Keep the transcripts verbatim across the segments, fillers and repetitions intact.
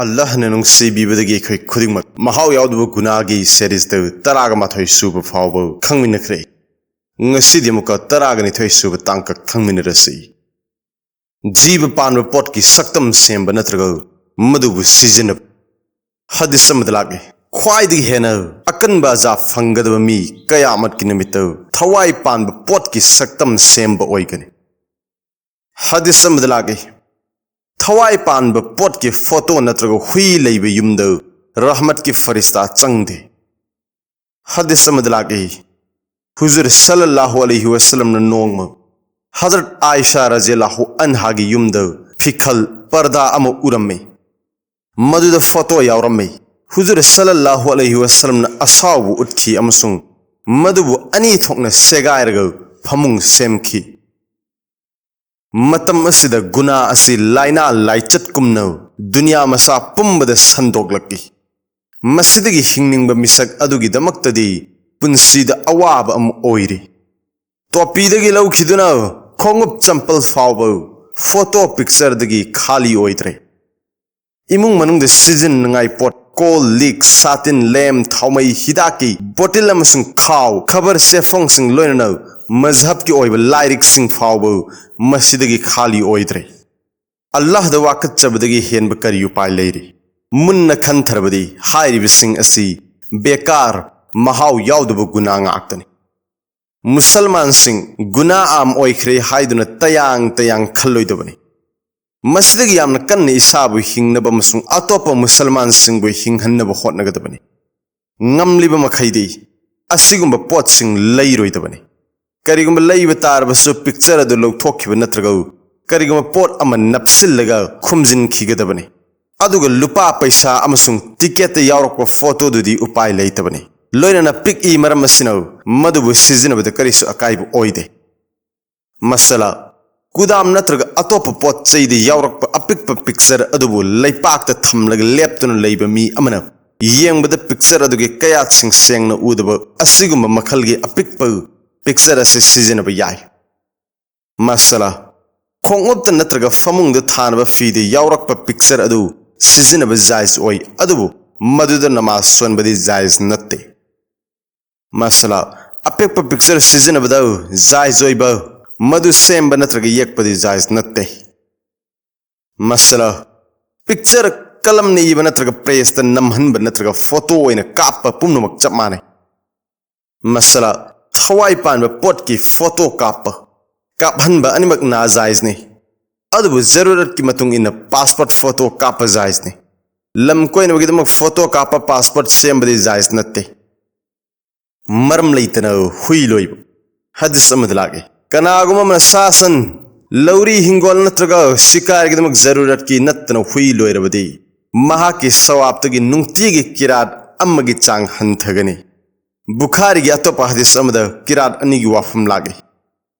ꯑꯜꯂꯥꯍꯅ ꯅꯨꯡꯁꯤꯕꯤꯕꯗꯒꯤ ꯑꯩꯈꯣꯏ ꯈꯨꯗꯤꯡꯃꯛ ꯃꯍꯥꯎ ꯌꯥꯎꯗꯕ ꯒꯨꯅꯥꯒꯤ ꯁꯦꯔꯤꯁꯇ ꯇꯔꯥꯒ ꯃꯥꯊꯣꯏ ꯁꯨꯕ ꯐꯥꯎꯕ ꯈꯪꯃꯤꯟꯅꯈ꯭ꯔꯦ꯫ ꯉꯁꯤꯗꯤ ꯑꯃꯨꯛꯀ ꯇꯔꯥꯒ ꯅꯤꯊꯣꯏ ꯁꯨꯕ ꯇꯥꯡꯀꯛ ꯈꯪꯃꯤꯟꯅꯔꯁꯤ꯫ ꯖꯤꯕ ꯄꯥꯟꯕ ꯄꯣꯠꯀꯤ ꯁꯛꯇꯝ ꯁꯦꯝꯕ ꯅꯠꯇ꯭ꯔꯒ ꯃꯗꯨꯕꯨ ꯁꯤꯖꯤꯟꯅꯕ꯫ ꯍꯗꯤꯁ ꯑꯃꯗ ꯂꯥꯛꯂꯤ, ꯈ꯭ꯋꯥꯏꯗꯒꯤ ꯍꯦꯟꯅ ꯑꯀꯟꯕ ꯑꯖꯥ ꯐꯪꯒꯗꯕ ꯃꯤ ꯀꯌꯥꯃꯠꯀꯤ ꯅꯨꯃꯤꯠꯇ ꯊꯋꯥꯏ ꯄꯥꯟꯕ ꯄꯣꯠꯀꯤ ꯁꯛꯇꯝ ꯁꯦꯝꯕ ꯑꯣꯏꯒꯅꯤ꯫ ꯍꯗꯤꯁ ꯑꯃꯗ ꯂꯥꯛꯂꯤ, ꯊꯋꯥꯏ ꯄꯥꯟꯕ ꯄꯣꯠꯀꯤ ꯐꯣꯇꯣ ꯅꯠꯇ꯭ꯔꯒ ꯍꯨꯏ ꯂꯩꯕ ꯌꯨꯝꯗ ꯔꯍꯃꯠꯀꯤ ꯐꯔꯤꯁꯇꯥ ꯆꯪꯗꯦ꯫ ꯍꯗꯤꯁ ꯑꯃꯗ ꯂꯥꯛꯂꯤ, ꯍꯨꯖꯨꯔ ꯁꯜꯂꯜꯂꯥꯍꯨ ꯑꯂꯩꯍꯤ ꯋꯁꯜꯂꯝꯅ ꯅꯣꯡꯃ ꯍꯖꯔꯠ ꯑꯥꯏꯁꯥ ꯔꯖꯤꯌꯜꯂꯥꯍꯨ ꯑꯟꯍꯥꯒꯤ ꯌꯨꯝꯗ ꯐꯤꯈꯜ, ꯄꯔꯗꯥ ꯑꯃ ꯎꯔꯝꯃꯤ꯫ ꯃꯗꯨꯗ ꯐꯣꯇꯣ ꯌꯥꯎꯔꯝꯃꯤ꯫ ꯍꯨꯖꯨꯔ ꯁꯜꯂꯜꯂꯥꯍꯨ ꯑꯂꯩꯍꯤ ꯋꯁꯜꯂꯝꯅ ꯑꯁꯥꯎꯕ ꯎꯠꯈꯤ ꯑꯃꯁꯨꯡ ꯃꯗꯨꯕꯨ ꯑꯅꯤ ꯊꯣꯛꯅ ꯁꯦꯒꯥꯏꯔꯒ ꯐꯃꯨꯡ ꯁꯦꯝꯈꯤ꯫ ꯃꯇꯝ ꯑꯁꯤꯗ ꯒꯨꯅꯥ ꯑꯁꯤ ꯂꯥꯏꯅꯥ ꯂꯥꯏꯆꯠꯀꯨꯝꯅ ꯗꯨꯅꯤꯌꯥ ꯃꯁꯥ ꯄꯨꯝꯕꯗ ꯁꯟꯗꯣꯛꯂꯛꯏ꯫ ꯃꯁꯤꯗꯒꯤ ꯍꯤꯡꯅꯤꯡꯕ ꯃꯤꯁꯛ ꯑꯗꯨꯒꯤꯗꯃꯛꯇꯗꯤ ꯄꯨꯟꯁꯤꯗ ꯑꯋꯥꯕ ꯑꯃ ꯑꯣꯏꯔꯤ꯫ ꯇꯣꯄꯤꯗꯒꯤ ꯂꯧꯈꯤꯗꯨꯅ ꯈꯣꯡꯎꯞ ꯆꯝꯄꯜ ꯐꯥꯎꯕ ꯐꯣꯇꯣ ꯄꯤꯛꯆꯔꯗꯒꯤ ꯈꯥꯂꯤ ꯑꯣꯏꯗ꯭ꯔꯦ꯫ ꯏꯃꯨꯡ ꯃꯅꯨꯡꯗ ꯁꯤꯖꯤꯟꯅꯉꯥꯏ ꯄꯣꯠ, ꯀꯣꯜ ꯂꯤꯛ, ꯁꯥꯇꯤꯟ, ꯂꯦꯝ, ꯊꯥꯎꯃꯩ, ꯍꯤꯗꯥꯛꯀꯤ ꯕꯣꯇꯤꯜ ꯑꯃꯁꯨꯡ ꯈꯥꯎ, ꯈꯕꯔ ꯆꯦꯐꯣꯡꯁꯤꯡ ꯂꯣꯏꯅꯅ ꯃꯖꯍꯕꯀꯤ ꯑꯣꯏꯕ ꯂꯥꯏꯔꯤꯛꯁꯤꯡ ꯐꯥꯎꯕ ꯃꯁꯤꯗꯒꯤ ꯈꯥꯂꯤ ꯑꯣꯏꯗ꯭ꯔꯦ꯫ ꯑꯜꯂꯥꯍꯗ ꯋꯥꯀꯠꯆꯕꯗꯒꯤ ꯍꯦꯟꯕ ꯀꯔꯤ ꯎꯄꯥꯏ ꯂꯩꯔꯤ? ꯃꯨꯟꯅ ꯈꯟꯊꯔꯕꯗꯤ ꯍꯥꯏꯔꯤꯕꯁꯤꯡ ꯑꯁꯤ ꯕꯦꯀꯥꯔ, ꯃꯍꯥꯎ ꯌꯥꯎꯗꯕ ꯒꯨꯅꯥ ꯉꯥꯛꯇꯅꯤ꯫ ꯃꯨꯁꯜꯃꯥꯟꯁꯤꯡ ꯒꯨꯅꯥ ꯑꯥꯝ ꯑꯣꯏꯈ꯭ꯔꯦ ꯍꯥꯏꯗꯨꯅ ꯇꯌꯥꯡ ꯇꯌꯥꯡ ꯈꯜꯂꯣꯏꯗꯕꯅꯤ꯫ ꯃꯁꯤꯗꯒꯤ ꯌꯥꯝꯅ ꯀꯟꯅ ꯏꯁꯥꯕꯨ ꯍꯤꯡꯅꯕ ꯑꯃꯁꯨꯡ ꯑꯇꯣꯞꯄ ꯃꯨꯁꯜꯃꯥꯟꯁꯤꯡꯕꯨ ꯍꯤꯡꯍꯟꯅꯕ ꯍꯣꯠꯅꯒꯗꯕꯅꯤ꯫ ꯉꯝꯂꯤꯕ ꯃꯈꯩꯗꯤ ꯑꯁꯤꯒꯨꯝꯕ ꯄꯣꯠꯁꯤꯡ ꯂꯩꯔꯣꯏꯗꯕꯅꯤ꯫ ꯀꯔꯤꯒꯨꯝꯕ ꯂꯩꯕ ꯇꯥꯔꯕꯁꯨ ꯄꯤꯛꯆꯔ ꯑꯗꯨ ꯂꯧꯊꯣꯛꯈꯤꯕ ꯅꯠꯇ꯭ꯔꯒ ꯀꯔꯤꯒꯨꯝꯕ ꯄꯣꯠ ꯑꯃ ꯅꯞꯁꯤꯜꯂꯒ ꯈꯨꯝꯖꯤꯟꯈꯤꯒꯗꯕꯅꯤ꯫ ꯑꯗꯨꯒ ꯂꯨꯄꯥ ꯄꯩꯁꯥ ꯑꯃꯁꯨꯡ ꯇꯤꯀꯦꯠꯇ ꯌꯥꯎꯔꯛꯄ ꯐꯣꯇꯣꯗꯨꯗꯤ ꯎꯄꯥꯏ ꯂꯩꯇꯕꯅꯤ꯫ ꯂꯣꯏꯅꯅ ꯄꯤꯛꯏ, ꯃꯔꯝ ꯑꯁꯤꯅ ꯃꯗꯨꯕꯨ ꯁꯤꯖꯤꯟꯅꯕꯗ ꯀꯔꯤꯁꯨ ꯑꯀꯥꯏꯕ ꯑꯣꯏꯗꯦ꯫ ꯃꯁꯂꯥ, ꯀꯨꯗꯥꯝ ꯅꯠꯇ꯭ꯔꯒ ꯑꯇꯣꯞꯄ ꯄꯣꯠ ꯆꯩꯗ ꯌꯥꯎꯔꯛꯄ ꯑꯄꯤꯛꯄ ꯄꯤꯛꯆꯔ ꯑꯗꯨꯕꯨ ꯂꯩꯄꯥꯛꯇ ꯊꯝꯂꯒ ꯂꯦꯞꯇꯨꯅ ꯂꯩꯕ ꯃꯤ ꯑꯃꯅ ꯌꯦꯡꯕꯗ ꯄꯤꯛꯆꯔ ꯑꯗꯨꯒꯤ ꯀꯌꯥꯠꯁꯤꯡ ꯁꯦꯡꯅ ꯎꯗꯕ ꯑꯁꯤꯒꯨꯝꯕ ꯃꯈꯜꯒꯤ ꯑꯄꯤꯛꯄ ꯄꯤꯛꯆꯔ ꯑꯁꯤ ꯁꯤꯖꯤꯟꯅꯕ ꯌꯥꯏ꯫ ꯃꯁꯂꯥ, ꯈꯣꯡꯎꯞꯇ ꯅꯠꯇ꯭ꯔꯒ ꯐꯃꯨꯡꯗ ꯊꯥꯅꯕ ꯐꯤꯗ ꯌꯥꯎꯔꯛꯄ ꯄꯤꯛꯆꯔ ꯑꯗꯨ ꯁꯤꯖꯤꯟꯅꯕ ꯖꯥꯏꯖ ꯑꯣꯏ, ꯑꯗꯨꯕꯨ ꯃꯗꯨꯗ ꯅꯃꯥꯖ ꯁꯣꯟꯕꯗꯤ ꯖꯥꯏꯖ ꯅꯠꯇꯦ꯫ ꯃꯁꯂꯥ, ꯑꯄꯤꯛꯄ ꯄꯤꯛꯆꯔ ꯁꯤꯖꯤꯟꯅꯕꯗ ꯖꯥꯏꯖ ꯑꯣꯏꯕ, ꯃꯗꯨ ꯁꯦꯝꯕ ꯅꯠꯇ꯭ꯔꯒ ꯌꯦꯛꯄꯗꯤ ꯖꯥꯏꯖ ꯅꯠꯇꯦ꯫ ꯃꯁꯂꯥ, ꯄꯤꯛꯆꯔ ꯀꯂꯝꯅ ꯏꯕ ꯅꯠꯇ꯭ꯔꯒ ꯄ꯭ꯔꯦꯁꯇ ꯅꯝꯍꯟꯕ ꯅꯠꯇ꯭ꯔꯒ ꯐꯣꯇꯣ ꯑꯣꯏꯅ ꯀꯥꯞꯄ ꯄꯨꯝꯅꯃꯛ ꯆꯞ ꯃꯥꯟꯅꯩ꯫ ꯃꯁꯂꯥ, ꯊꯋꯥꯏ ꯄꯥꯟꯕ ꯄꯣꯠꯀꯤ ꯐꯣꯇꯣ ꯀꯥꯞꯄ, ꯀꯥꯞꯍꯟꯕ ꯑꯅꯤꯃꯛ ꯅꯥꯖꯥꯏꯖꯅꯤ꯫ ꯑꯗꯨꯕꯨ ꯖꯔꯨꯔꯠꯀꯤ ꯃꯇꯨꯡ ꯏꯟꯅ ꯄꯥꯁꯄꯣꯔꯠ ꯐꯣꯇꯣ ꯀꯥꯞꯄ ꯖꯥꯏꯖꯅꯤ꯫ ꯂꯝ ꯀꯣꯏꯅꯕꯒꯤꯗꯃꯛ ꯐꯣꯇꯣ ꯀꯥꯞꯄ ꯄꯥꯁꯄꯣꯔꯠ ꯁꯦꯝꯕꯗꯤ ꯖꯥꯏꯖ ꯅꯠꯇꯦ꯫ ꯃꯔꯝ ꯂꯩꯇꯅ ꯍꯨꯏ ꯂꯣꯏꯕ꯫ ꯍꯗꯤꯁ ꯑꯃꯗ ꯂꯥꯛꯏ, ꯀꯅꯥꯒꯨꯝꯕ ꯑꯃꯅ ꯁꯥ ꯁꯟ, ꯂꯧꯔꯤ, ꯍꯤꯡꯒꯣꯜ ꯅꯠꯇ꯭ꯔꯒ ꯁꯤꯀꯥꯔꯒꯤꯗꯃꯛ ꯖꯔꯨꯔꯠꯀꯤ ꯅꯠꯇꯅ ꯍꯨꯏ ꯂꯣꯏꯔꯕꯗꯤ ꯃꯍꯥꯛꯀꯤ ꯁꯋꯥꯞꯇꯒꯤ ꯅꯨꯡꯇꯤꯒꯤ ꯀꯤꯔꯥꯠ ꯑꯃꯒꯤ ꯆꯥꯡ ꯍꯟꯊꯒꯅꯤ꯫ ꯕꯨꯈꯥꯔꯤꯒꯤ ꯑꯇꯣꯞꯄ ꯍꯗꯤꯁ ꯑꯃꯗ ꯀꯤꯔꯥꯠ ꯑꯅꯤꯒꯤ ꯋꯥꯐꯝ ꯂꯥꯛꯏ꯫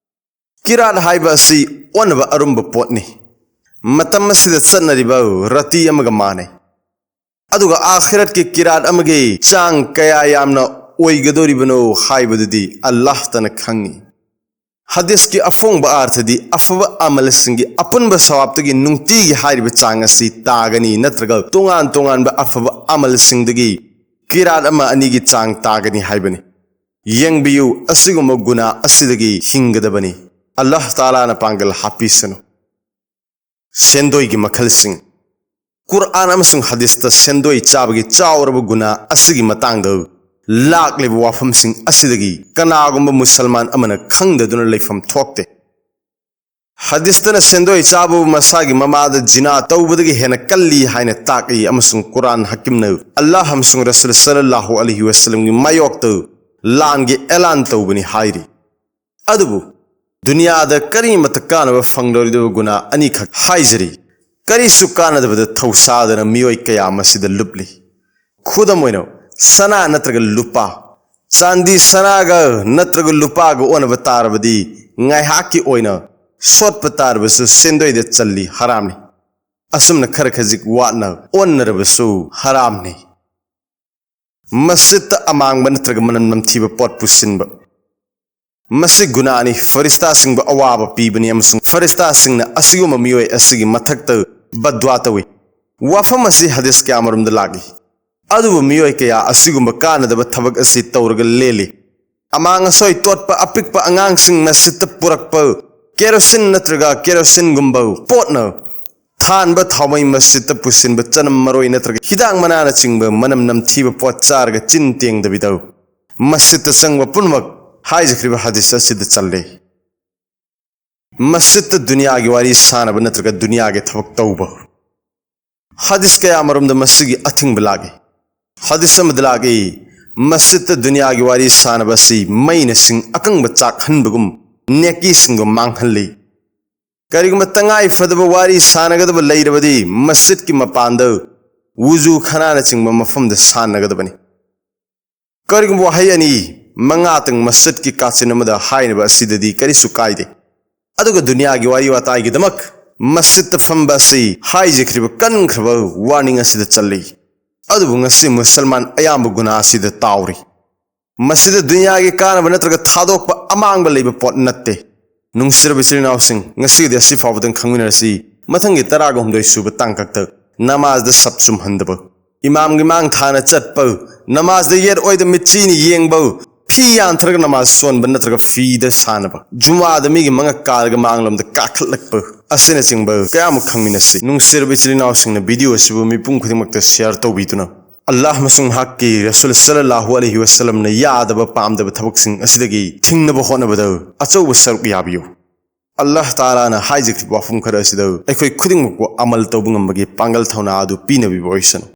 ꯀꯤꯔꯥꯠ ꯍꯥꯏꯕ ꯑꯁꯤ ꯑꯣꯟꯅꯕ ꯑꯔꯨꯝꯕ ꯄꯣꯠꯅꯤ꯫ ꯃꯇꯝ ꯑꯁꯤꯗ ꯆꯠꯅꯔꯤꯕ ꯔꯇꯤ ꯑꯃꯒ ꯃꯥꯟꯅꯩ꯫ ꯑꯗꯨꯒ ꯑꯥꯈꯤꯔꯠꯀꯤ ꯀꯤꯔꯥꯠ ꯑꯃꯒꯤ ꯆꯥꯡ ꯀꯌꯥ ꯌꯥꯝꯅ ꯑꯣꯏꯒꯗꯧꯔꯤꯕꯅꯣ ꯍꯥꯏꯕꯗꯨꯗꯤ ꯑꯜꯂꯥꯍꯇꯅ ꯈꯪꯏ꯫ ꯍꯗꯤꯁꯀꯤ ꯑꯐꯣꯡꯕ ꯑꯥꯔꯊꯗꯤ ꯑꯐꯕ ꯑꯃꯜꯁꯤꯡꯒꯤ ꯑꯄꯨꯟꯕ ꯁꯋꯥꯞꯇꯒꯤ ꯅꯨꯡꯇꯤꯒꯤ ꯍꯥꯏꯔꯤꯕ ꯆꯥꯡ ꯑꯁꯤ ꯇꯥꯒꯅꯤ, ꯅꯠꯇ꯭ꯔꯒ ꯇꯣꯉꯥꯟ ꯇꯣꯉꯥꯟꯕ ꯑꯐꯕ ꯑꯃꯜꯁꯤꯡꯗꯒꯤ ꯀꯤꯔꯥꯠ ꯑꯃ ꯑꯅꯤꯒꯤ ꯆꯥꯡ ꯇꯥꯒꯅꯤ ꯍꯥꯏꯕꯅꯤ꯫ ꯌꯦꯡꯕꯤꯌꯨ, ꯑꯁꯤꯒꯨꯝꯕ ꯒꯨꯅꯥ ꯑꯁꯤꯗꯒꯤ ꯍꯤꯡꯒꯗꯕꯅꯤ꯫ ꯑꯜꯂꯥꯍ ꯇꯥꯂꯥꯅ ꯄꯥꯡꯒꯜ ꯍꯥꯞꯄꯤꯁꯅꯨ꯫ ꯁꯦꯟꯗꯣꯏꯒꯤ ꯃꯈꯜꯁꯤꯡ꯫ ꯀꯨꯔꯑꯥꯟ ꯑꯃꯁꯨꯡ ꯍꯗꯤꯁꯇ ꯁꯦꯟꯗꯣꯏ ꯆꯥꯕꯒꯤ ꯆꯥꯎꯔꯕ ꯒꯨꯅꯥ ꯑꯁꯤꯒꯤ ꯃꯇꯥꯡꯗ ꯂꯥꯛꯂꯤꯕ ꯋꯥꯐꯝꯁꯤꯡ ꯑꯁꯤꯗꯒꯤ ꯀꯅꯥꯒꯨꯝꯕ ꯃꯨꯁꯜꯃꯥꯟ ꯑꯃꯅ ꯈꯪꯗꯗꯨꯅ ꯂꯩꯐꯝ ꯊꯣꯛꯇꯦ꯫ ꯍꯗꯤꯁꯇꯅ ꯁꯦꯟꯗꯣꯏ ꯆꯥꯕꯕꯨ ꯃꯁꯥꯒꯤ ꯃꯃꯥꯗ ꯖꯤꯅꯥ ꯇꯧꯕꯗꯒꯤ ꯍꯦꯟꯅ ꯀꯜꯂꯤ ꯍꯥꯏꯅ ꯇꯥꯛꯏ, ꯑꯃꯁꯨꯡ ꯀꯨꯔꯥꯟ ꯍꯀꯤꯝꯅ ꯑꯜꯂꯥꯍ ꯑꯃꯁꯨꯡ ꯔꯁꯨꯜ ꯁꯜꯂꯜꯂꯥꯍꯨ ꯑꯂꯩꯍꯤ ꯋꯁꯜꯂꯝꯒꯤ ꯃꯥꯌꯣꯛꯇ ꯂꯥꯟꯒꯤ ꯑꯦꯂꯥꯟ ꯇꯧꯕꯅꯤ ꯍꯥꯏꯔꯤ꯫ ꯑꯗꯨꯕꯨ ꯗꯨꯅꯤꯌꯥꯗ ꯀꯔꯤꯃꯠꯇ ꯀꯥꯟꯅꯕ ꯐꯪꯂꯣꯏꯗꯕ ꯒꯨꯅꯥ ꯑꯅꯤꯈꯛ ꯍꯥꯏꯖꯔꯤ꯫ ꯀꯔꯤꯁꯨ ꯀꯥꯟꯅꯗꯕꯗ ꯊꯧꯁꯥꯗꯅ ꯃꯤꯑꯣꯏ ꯀꯌꯥ ꯃꯁꯤꯗ ꯂꯨꯞꯂꯤ꯫ ꯈꯨꯗꯝ ꯑꯣꯏꯅ, ꯁꯅꯥ ꯅꯠꯇ꯭ꯔꯒ ꯂꯨꯄꯥ, ꯆꯥꯟꯗꯤ ꯁꯅꯥꯒ ꯅꯠꯇ꯭ꯔꯒ ꯂꯨꯄꯥꯒ ꯑꯣꯟꯅꯕ ꯇꯥꯔꯕꯗꯤ, ꯉꯥꯏꯍꯥꯛꯀꯤ ꯑꯣꯏꯅ ꯁꯣꯠꯄ ꯇꯥꯔꯕꯁꯨ ꯁꯦꯟꯗꯣꯏꯗ ꯆꯜꯂꯤ, ꯍꯔꯥꯝꯅꯤ꯫ ꯑꯁꯨꯝꯅ ꯈꯔ ꯈꯖꯤꯛ ꯋꯥꯠꯅ ꯑꯣꯟꯅꯔꯕꯁꯨ ꯍꯔꯥꯝꯅꯤ꯫ ꯃꯁꯖꯤꯠꯇ ꯑꯃꯥꯡꯕ ꯅꯠꯇ꯭ꯔꯒ ꯃꯅꯝ ꯅꯝꯊꯤꯕ ꯄꯣꯠ ꯄꯨꯁꯤꯟꯕ꯫ ꯃꯁꯤ ꯒꯨꯅꯥꯅꯤ, ꯐꯔꯤꯁꯇꯥꯁꯤꯡꯕꯨ ꯑꯋꯥꯕ ꯄꯤꯕꯅꯤ, ꯑꯃꯁꯨꯡ ꯐꯔꯤꯁꯇꯥꯁꯤꯡꯅ ꯑꯁꯤꯒꯨꯝꯕ ꯃꯤꯑꯣꯏ ꯑꯁꯤꯒꯤ ꯃꯊꯛꯇ ꯕꯗ꯭ꯋꯥ ꯇꯧꯏ꯫ ꯋꯥꯐꯝ ꯑꯁꯤ ꯍꯗꯤꯁ ꯀꯌꯥꯃꯔꯨꯝꯗ ꯂꯥꯛꯏ꯫ ꯑꯗꯨꯕꯨ ꯃꯤꯑꯣꯏ ꯀꯌꯥ ꯑꯁꯤꯒꯨꯝꯕ ꯀꯥꯟꯅꯗꯕ ꯊꯕꯛ ꯑꯁꯤ ꯇꯧꯔꯒ ꯂꯦꯜꯂꯤ꯫ ꯑꯃꯥꯡ ꯑꯁꯣꯏ ꯇꯣꯠꯄ ꯑꯄꯤꯛꯄ ꯑꯉꯥꯡꯁꯤꯡ ꯃꯁꯖꯤꯠꯇ ꯄꯨꯔꯛꯄ, ꯀꯦꯔꯣꯁꯤꯟ ꯅꯠꯇ꯭ꯔꯒ ꯀꯦꯔꯣꯁꯤꯟꯒꯨꯝꯕ ꯄꯣꯠꯅ ꯊꯥꯟꯕ ꯊꯥꯎꯃꯩ ꯃꯁꯖꯤꯠꯇ ꯄꯨꯁꯤꯟꯕ, ꯆꯅꯝ ꯃꯔꯣꯏ ꯅꯠꯇ꯭ꯔꯒ ꯍꯤꯗꯥꯛ ꯃꯅꯥꯅꯆꯤꯡꯕ ꯃꯅꯝ ꯅꯝꯊꯤꯕ ꯄꯣꯠ ꯆꯥꯔꯒ ꯆꯤꯟ ꯇꯦꯡꯗꯕꯤꯗ ꯃꯁꯖꯤꯠꯇ ꯆꯪꯕ ꯄꯨꯝꯅꯃꯛ ꯍꯥꯏꯖꯈ꯭ꯔꯤꯕ ꯍꯗꯤꯁ ꯑꯁꯤꯗ ꯆꯜꯂꯤ꯫ ꯃꯁꯖꯤꯠꯇ ꯗꯨꯅꯤꯌꯥꯒꯤ ꯋꯥꯔꯤ ꯁꯥꯟꯅꯕ ꯅꯠꯇ꯭ꯔꯒ ꯗꯨꯅꯤꯌꯥꯒꯤ ꯊꯕꯛ ꯇꯧꯕ꯫ ꯍꯗꯤꯁ ꯀꯌꯥ ꯑꯃꯔꯣꯝꯗ ꯃꯁꯤꯒꯤ ꯑꯊꯤꯡꯕ ꯂꯥꯛꯏ꯫ ꯍꯗꯤꯁ ꯑꯃꯗ ꯂꯥꯛꯏ, ꯃꯁꯖꯤꯠꯇ ꯗꯨꯅꯤꯌꯥꯒꯤ ꯋꯥꯔꯤ ꯁꯥꯟꯅꯕ ꯑꯁꯤ ꯃꯩꯅ ꯁꯤꯡ ꯑꯀꯪꯕ ꯆꯥꯛꯍꯟꯕꯒꯨꯝ, ꯅꯦꯀꯤꯁꯤꯡꯕꯨ ꯃꯥꯡꯍꯜꯂꯤ꯫ ꯀꯔꯤꯒꯨꯝꯕ ꯇꯉꯥꯏ ꯐꯗꯕ ꯋꯥꯔꯤ ꯁꯥꯟꯅꯒꯗꯕ ꯂꯩꯔꯕꯗꯤ ꯃꯁꯖꯤꯠꯀꯤ ꯃꯄꯥꯟꯗ ꯋꯨꯖꯨ ꯈꯅꯥꯅꯆꯤꯡꯕ ꯃꯐꯝꯗ ꯁꯥꯟꯅꯒꯗꯕꯅꯤ꯫ ꯀꯔꯤꯒꯨꯝꯕ ꯋꯥꯍꯩ ꯑꯅꯤ ꯃꯉꯥꯇꯪ ꯃꯁꯖꯤꯠꯀꯤ ꯀꯥꯆꯤꯟ ꯑꯃꯗ ꯍꯥꯏꯅꯕ ꯑꯁꯤꯗꯗꯤ ꯀꯔꯤꯁꯨ ꯀꯥꯏꯗꯦ꯫ ꯑꯗꯨꯒ ꯗꯨꯅꯤꯌꯥꯒꯤ ꯋꯥꯔꯤ ꯋꯥꯇꯥꯏꯒꯤꯗꯃꯛ ꯃꯁꯖꯤꯠꯇ ꯐꯝꯕ ꯑꯁꯤ ꯍꯥꯏꯖꯈ꯭ꯔꯤꯕ ꯀꯟꯈ꯭ꯔꯕ ꯋꯥꯔꯅꯤꯡ ꯑꯁꯤꯗ ꯆꯜꯂꯤ꯫ ꯑꯗꯨꯕꯨ ꯉꯁꯤ ꯃꯨꯁꯜꯃꯥꯟ ꯑꯌꯥꯝꯕ ꯒꯨꯅꯥ ꯑꯁꯤꯗ ꯇꯥꯎꯔꯤ꯫ ꯃꯁꯤꯗ ꯗꯨꯅꯤꯌꯥꯒꯤ ꯀꯥꯟꯅꯕ ꯅꯠꯇ꯭ꯔꯒ ꯊꯥꯗꯣꯛꯄ ꯑꯃꯥꯡꯕ ꯂꯩꯕ ꯄꯣꯠ ꯅꯠꯇꯦ꯫ ꯅꯨꯡꯁꯤꯔꯕ ꯏꯆꯤꯜ ꯏꯅꯥꯎꯁꯤꯡ, ꯉꯁꯤꯒꯤꯗꯤ ꯑꯁꯤ ꯐꯥꯎꯕꯗꯪ ꯈꯪꯃꯤꯟꯅꯔꯁꯤ꯫ ꯃꯊꯪꯒꯤ ꯇꯔꯥꯒ ꯍꯨꯝꯗꯣꯏ ꯁꯨꯕ ꯇꯥꯡꯀꯛꯇ ꯅꯃꯥꯖꯗ ꯁꯞ ꯆꯨꯝꯍꯟꯗꯕ, ꯏꯃꯥꯝꯒꯤ ꯃꯥꯡ ꯊꯥꯅ ꯆꯠꯄ, ꯅꯃꯥꯖꯗ ꯌꯦꯠ ꯑꯣꯏꯗ ꯃꯤꯠꯆꯤꯅ ꯌꯦꯡꯕ, ꯐꯤ ꯌꯥꯟꯊꯔꯒ ꯅꯃꯥꯖ ꯁꯣꯟꯕ ꯅꯠꯇ꯭ꯔꯒ ꯐꯤꯗ ꯁꯥꯟꯅꯕ, ꯖꯨꯃꯥꯗ ꯃꯤꯒꯤ ꯃꯉꯛ ꯀꯥꯔꯒ ꯃꯥꯡꯂꯣꯝꯗ ꯀꯥꯈꯠꯂꯛꯄ ꯑꯁꯤꯅꯆꯤꯡꯕ ꯀꯌꯥꯃꯨꯛ ꯈꯪꯃꯤꯟꯅꯁꯤ꯫ ꯅꯨꯡꯁꯤꯔꯕ ꯏꯆꯤꯜ ꯏꯅꯥꯎꯁꯤꯡꯅ ꯚꯤꯗꯤꯑꯣ ꯑꯁꯤꯕꯨ ꯃꯤꯄꯨꯝ ꯈꯨꯗꯤꯡꯃꯛꯇ ꯁꯤꯌꯥꯔ ꯇꯧꯕꯤꯗꯨꯅ ꯑꯜꯂꯥꯍ ꯑꯃꯁꯨꯡ ꯃꯍꯥꯛꯀꯤ ꯔꯁꯨꯜ ꯁꯜꯂꯜꯂꯥꯍꯨ ꯑꯂꯩꯍꯤ ꯋꯁꯜꯂꯝꯅ ꯌꯥꯗꯕ ꯄꯥꯝꯗꯕ ꯊꯕꯛꯁꯤꯡ ꯑꯁꯤꯗꯒꯤ ꯊꯤꯡꯅꯕ ꯍꯣꯠꯅꯕꯗ ꯑꯆꯧꯕ ꯁꯔꯨꯛ ꯌꯥꯕꯤꯌꯨ꯫ ꯑꯜꯂꯥꯍ ꯇꯥꯂꯥꯅ ꯍꯥꯏꯖꯈ꯭ꯔꯤꯕ ꯋꯥꯐꯝ ꯈꯔ ꯑꯁꯤꯗ ꯑꯩꯈꯣꯏ ꯈꯨꯗꯤꯡꯃꯛꯄꯨ ꯑꯃꯜ ꯇꯧꯕ ꯉꯝꯕꯒꯤ ꯄꯥꯡꯒꯜ ꯊꯧꯅꯥ ꯑꯗꯨ ꯄꯤꯅꯕꯤꯕ ꯑꯣꯏꯁꯅꯨ꯫